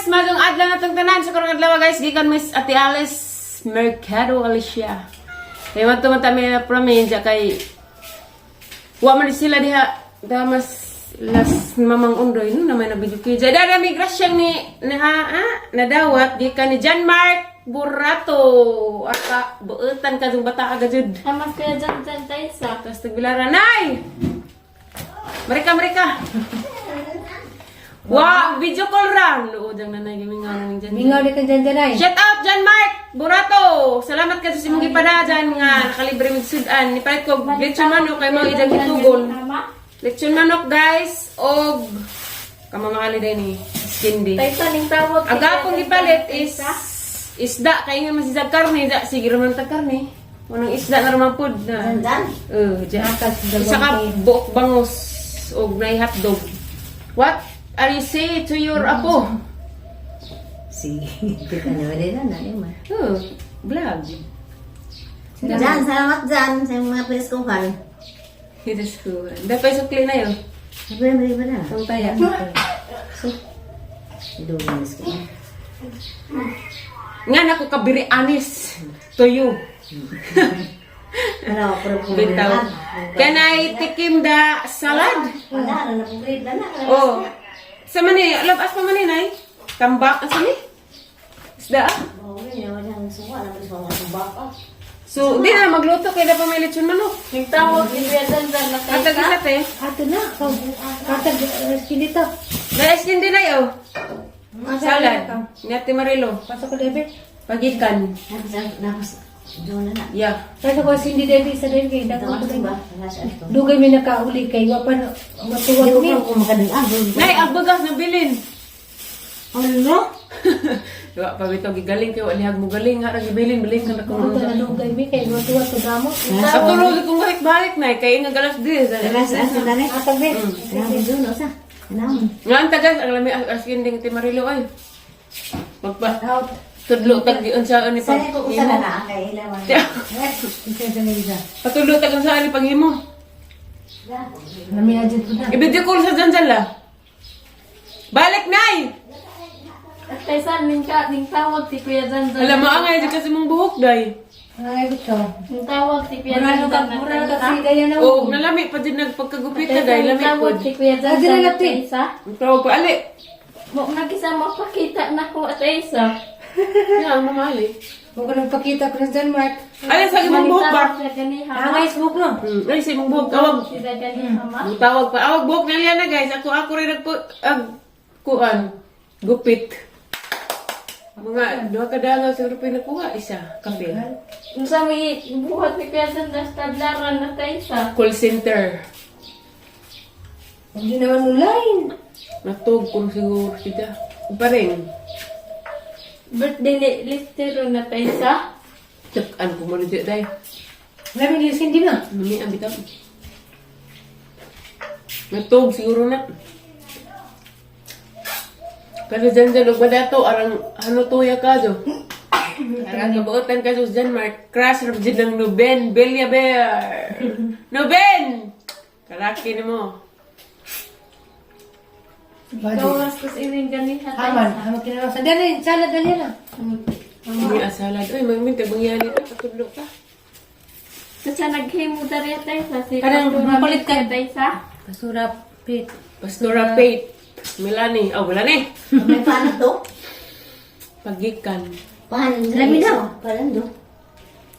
Maayong adlaw na tong tanan sa karong adlaw, guys. Gikan Miss Ate Alice Mercado Alicia. Kay man man ta mi na prominsya kay wa man sila diha damas las Mamang Undoy no naman na video kay Jada mi grasyang ni na nadawat gikan ni John Mark Burato aka buutan ka jung bata aga jud. Hamas kaya dyan dyan tayo sa. Tapos tagbilara, Nay! Mereka, mereka! Wow, video call ra! Loo, dyan nanay, gimingaw naman dyan. Mingaw di ka dyan dyan ay. Shout out, John Mark Burato! Salamat ka sa imong gipada dyan nga nakalibre mig sudan. Nipalit ko lechon manok kay mga ijang gitugon. Lechon manok, guys, og kamamahali din ni Skindy. Tayo sa ning tawag. Ang gapong gipalit is isda kay nga masisag karne, da sige raman ta karne. Unang isda na raman pud na. Dandan. Oh, diyan. Isa ka buok bangos og nay hotdog. What are you say to your apo? Sige, kita na wala na na ma. Oh, vlog. Jan, salamat Jan sa mga preskuhan. Ito ko. Dapat sukli na yun. Sabi mo ba na? Itong taya. Dumis ko. Nga na ko kabiri anis to you. Wala ko pero Bitaw. Can I tikim the salad? Wala na na pugrid na na. Oh. Sa mani, labas pa mani nay. Tambak asa ni? Isda ah. Oh, wala nang suwa na pud sa baka. So, di na magluto kay dapat may lechon manok. Ning tawag ni Kuya Dandan na At tayo sa. isa te. Ato na. Katag kinito. Nais din na yo. Salad. Ni Ate Marilo. Pasok ko debe. Pagikan. Napos napos doon na na. Yeah. Pasok ko sindi debe sa debe kay Ito dako. ato ba? Wala siya ato. Dugay mi nakauli kay wa pa na- matuwag Di mi. ko ko makadung. Nay, ang bagas na bilin. Ano? Wa pa bitaw gigaling kay walihag mo galing ha ra gibilin bilin ka na kung Ako na dugay mi kay matuwag to damo. Sa tulog kung balik-balik na kay nga galas di. Wala sa ato dali. Atag be. Grabe doon sa. Ano? Nga ang tagas ang lami ang askin ding Ate Marilo ay. Magpa Out. tudlo tag di unsa ani Sa pag ko usa na na kay ilawan. Isa sa nila. Patudlo tag unsa ani paghimo. Nami na jud na. I-video call sa Janjan la. Balik nay. At tayo sa ning ka ning tawag si Kuya Dandan. Alam mo ang ay kasi mong buhok day. Ay bitaw. Ning tawag si Kuya Mura Dandan ka na mura tayo ka sa. si Dayana. O nalami pa din nagpagkagupit ka day Ning lami tawag pod. si Kuya Ah, Dandan dili na lapti. tayo sa. Tawag pa ali. Mo nagisa mapakita na ko at tayo sa. Ya, ang mamali. Mo ko nang pakita ko sa Denmark. Ay, sa imong buhok ba? Manitawag siya ganiha ma. Angay smoke no. Ay, sa imong buhok. Awag. Sila ganiha ma. Ang tawag pa. Awag buhok na liya na, guys. Ako, ako rin nagpo, ag, kuan, gupit. Mga duha ka dangaw siguro pinakuha. Isa, kape. Unsa may buhat ni Kuya Dandan sa tablaran na tayo sa. Call center. Hindi naman online. Natug kung siguro sila. Pa rin. Birthday ni Listero na tayo sa. Tsakan ko mo rin dyan, day. Lami ni sindi na. Nami, ang bitaw. Natug siguro na. Pero dyan dyan, ug dato, arang ano tuya ka do. Arang kabuotan ka do dyan, Mark. Crush ra dyan ng Nuben, Belia Bear. Nuben! Kalaki ni mo. Gawas ko sa ining ganiha tayo Aman, sa. aman kinalaw sa dali, salad dali na. Hindi asalad. Uy, magminta, bangyani ka, patudlo ka. Kasi naghimo diri tayo sa si Kanang Pastora mapalit ka. tayo sa. Basura pit. Pastora Faith. Melanie. Oh, wala ni. May paano to? Pagikan. Paano? Lami daw. Paano do?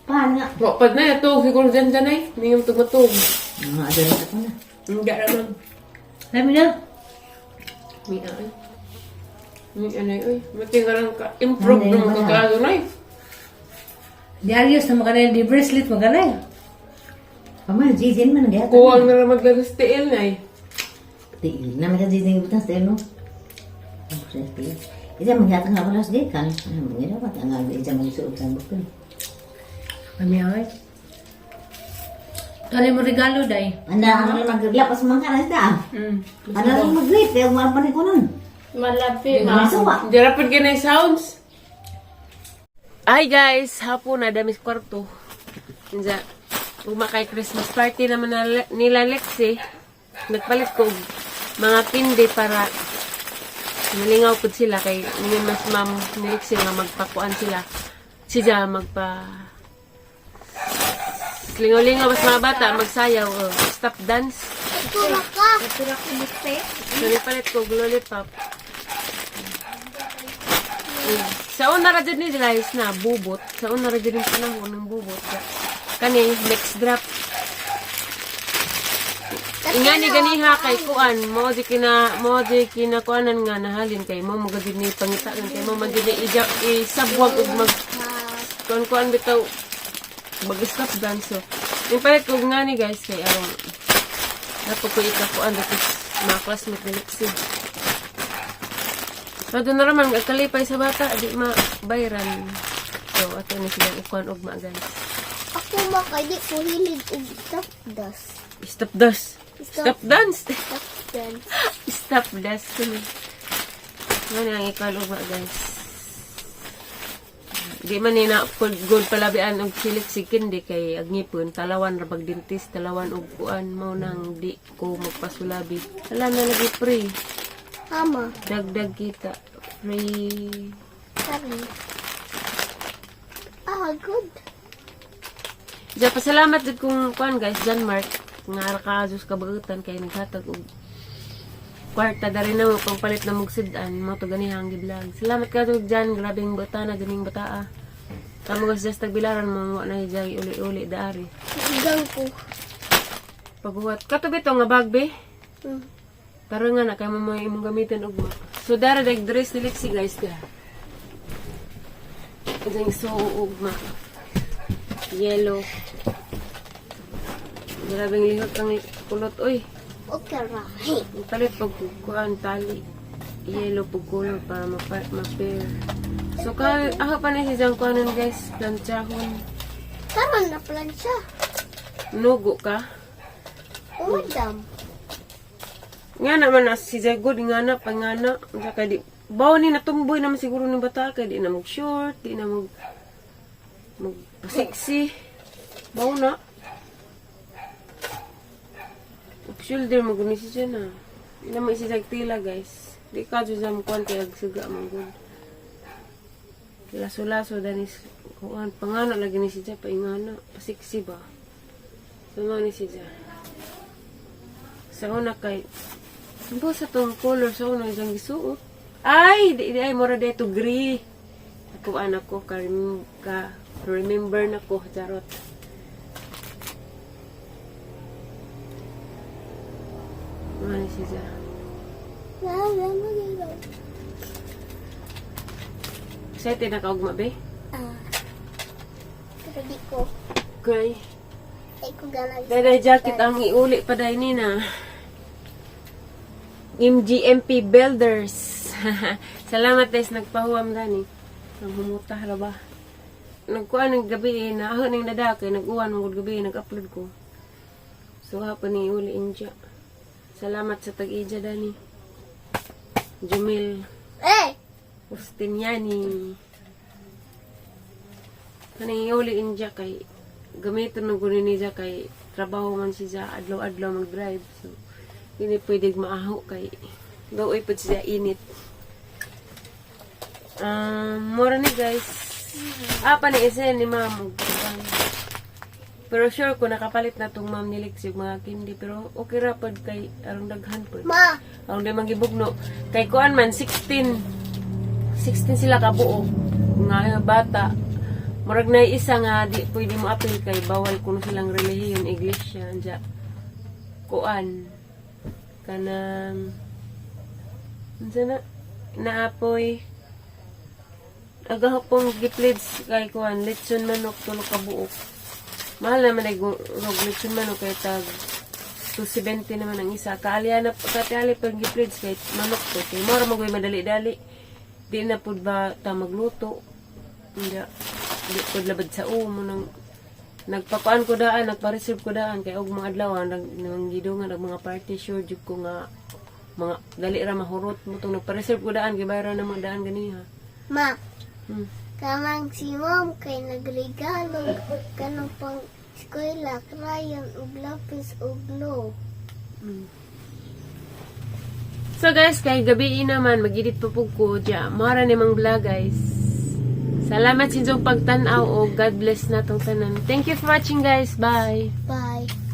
Paano nga? Wapad na, ito. Siguro dyan dyan ay. Hindi yung tumatug. Mga adoro ko na. Hindi naman. Lami na. May ay. May anay, oy. Mati ka lang ka. Improve Ano naman yun, wala? kakaso na eh. Di ayos na makanay di bracelet makanay. Pamay, jijin man gyud. Kuwang na lang maglagas tiil na eh. Tiil na may jijin butang sa no. Ija manghatag nga wala sa gikan. Ano mangira pa ang ija magsuot sa bukod. Lami ay. Dali mo regalo day. Anda ang maglapas man ka na isda. Ano lang mag-greet kay umar pa ni ko nun. Malapi ma. Suwa. Hindi rapid ka na yung sounds. Hi guys! Hapon na damis kwarto. Inja, umakay Christmas party naman na, nila Lexi. Nagpalit ko og mga pindi para Nalingaw pud sila kay ngayon mas ma'am niliksi nga magpakuan sila. Siya magpa lingaw-lingaw mas mga bata magsayaw, oh. Stop dance. Tura ka. Natura ko liste. So nipalit ko og lollipop. Sa una ra jud ni guys na bubot. Sa una ra jud yung panahon ng bubot. Kani next drop. Ingani ganiha kay kuan mo di kina mo di kinakuanan nga nahalin kay mo mo gud ni pangitaan kay mo man jud ni ija isabwag og mag kuan kuan bitaw mag stop dance. So yung palit ko nga ni guys kay aron napo ko ikakuan dito mga classmate ni Lexi. So doon na raman kalipay sa bata di ma bayran. So ato ni silang ikuan ugma guys. Ako ma kay di ko hilig og stop dance. Stop dance. Stop. Stop dance. Stop dance. Stop dance kami. Ano ang ikuan ugma guys. Di man ni na good palabian og silik si kindi kay agngipon talawan ra bag dentist talawan og kuan mao nang di ko magpasulabi. Wala na lagi pre. Ama, Dagdag kita. Free. sorry. Ah, good. Diya, pasalamat jud kung kuan guys, John Mark nga ara ka Diyos kabagutan kay naghatag og kwarta dari na mo pangpalit na mugsid-an mo to ganihang gi-vlog. Salamat ka jud Jan, grabeng bata na ganing bataa. Kamo guys just tagbilaran mo wa na hijay uli-uli daari. Igang ko. Pabuhat. Kato bitaw nga bag be. Tara nga na kay mo may imong gamitin ugma. So dara dag dress ni Lexi guys ka. Ang so ugma. Yellow. Grabeng lihot ang kulot oy. Okay ra. Hey. Ang palit pag kuan tali. Yellow pag color para ma-pair. So ka ako pa na si Jang kuanon guys, planchahon. Karon na plan siya. Nugo ka. Oh, madam. Nga naman na si Jagod, nga na, pa nga na. Unsa kay di, bawo ni natumboy naman siguro ng bata kay di na mag short, di na mag mag sexy. Bawo na. Ug shoulder mo guni siya na. Di na mo isi tila guys. Di ka jud sa kuan kay agsuga man gud. Laso-laso danis kuan pangana lagi ni siya paingana, pasiksi ba. So mao ni siya. Sa una kay Ano sa tong color sa una isang gisuot? Ay, di, di ay mura dito gray. Ako anak ko ka, ka remember na ko charot. Ano siya? La la la. Excited na ka ugma be? Ah. Pero di ko. Okay. Ay ko ganag. Dahil jacket ang iuli pa dahil ni na. MGMP Builders. Salamat guys, nagpahuam dani. Ang humutah ra ba? Nagkuan ng gabi eh, na ako ning dada kay nag-uwan mong gabi nag-upload ko. So hapon ni iuli inja. Salamat sa tag-ija dani. Jumil Eh! Ustiniani. Kaning iuli inja kay gamiton ng gunin niya kay trabaho man siya adlaw-adlaw mag-drive. So hindi pwede maaho kay doy pud siya init. Mura ni guys. Ah, pa ni isa ni ma'am. Og kuan. Pero sure ko nakapalit na tong ma'am ni Lexi og mga kindi pero okay ra pod kay arong daghan pod. Ma! Ang di magibugno. Kay kuan man, 16. 16 sila kabuo. Nga bata. Murag na isa nga di pwede mo apil kay bawal kuno silang relihiyon, iglesia, anja. Kuan. Kanang unsa na naapoy agahapong gipledge kay kuan lechon manok tulo ka buok. Mahal naman ay rog lechon manok kay tag 270 naman ang isa. Kaalya na katiali pag gipledge kay manok to. Kay mora magoy madali-dali. Di na pud ba ta magluto. Hindi. Di pud labad sa umo nang nagpakuan ko daan, nagpa-reserve ko daan kay og mga adlaw nag nanggidungan og mga party sure jud ko nga mga dali ra mahurot mo tong nagpa-reserve ko daan kay bayra na mga daan ganiha. Ma! Hmm. Kamang si mom kay nagregalo kanang pang eskwela, crayon, ug lapis, ug glue. So guys, kay gabi naman, mag-edit pa pud ko diya. Mara ni mang vlog, guys. Salamat sa inyong pagtan-aw o God bless natong tanan. Thank you for watching, guys. Bye. Bye.